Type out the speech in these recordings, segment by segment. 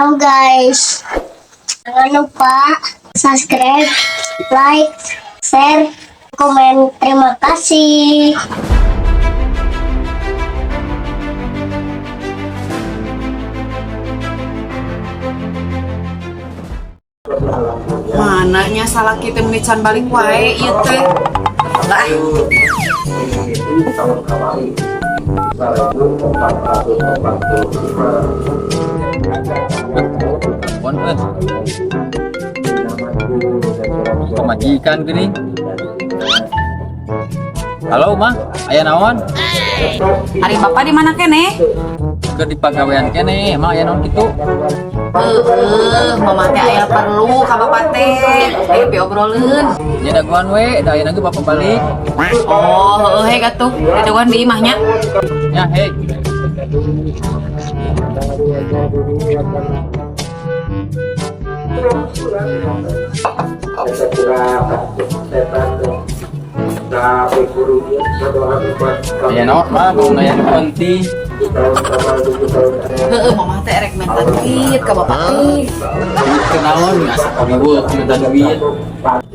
Halo guys, jangan lupa subscribe, like, share, komen. Terima kasih. Mananya salah kita meni can balik wae ieu teh. Lah, Tahun kamari 1445. Pon eh. Pamajikan gini. Halo, Mah. Aya naon? Ari bapak di mana keneh? Keur di pagawean keneh, emang aya naon kitu? Heeh, mama teh aya perlu ka bapak teh. Ayo diobrolkeun. Nya dagoan we, da ayeuna ge bapak balik. Oh, heeh hei atuh. Didagoan di imah nya. Ya, hei. Aya naon, Mah? Mau nanya nu penting. Heeh, mama teh erek minta duit ka bapak teh. Duit ke naon? Asa riweuh minta duit.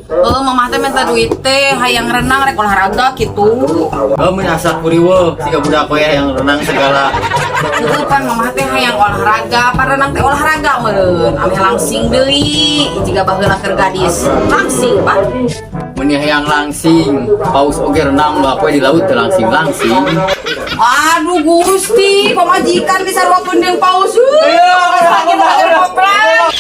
Heeh, mama teh minta duit teh hayang renang, rek olahraga gitu. Oh, mun asa kuriweuh, siga budak we yang renang segala. Heeh, pan mama teh hayang olahraga, pan renang teh olahraga meureun. Ameh langsing deui, jiga baheula keur gadis. Langsing, Pak. Mun hayang langsing, paus oge renang bapak di laut teu langsing-langsing. Aduh Gusti, pamajikan bisa ruakeun jeung paus. Lagi bae koprak.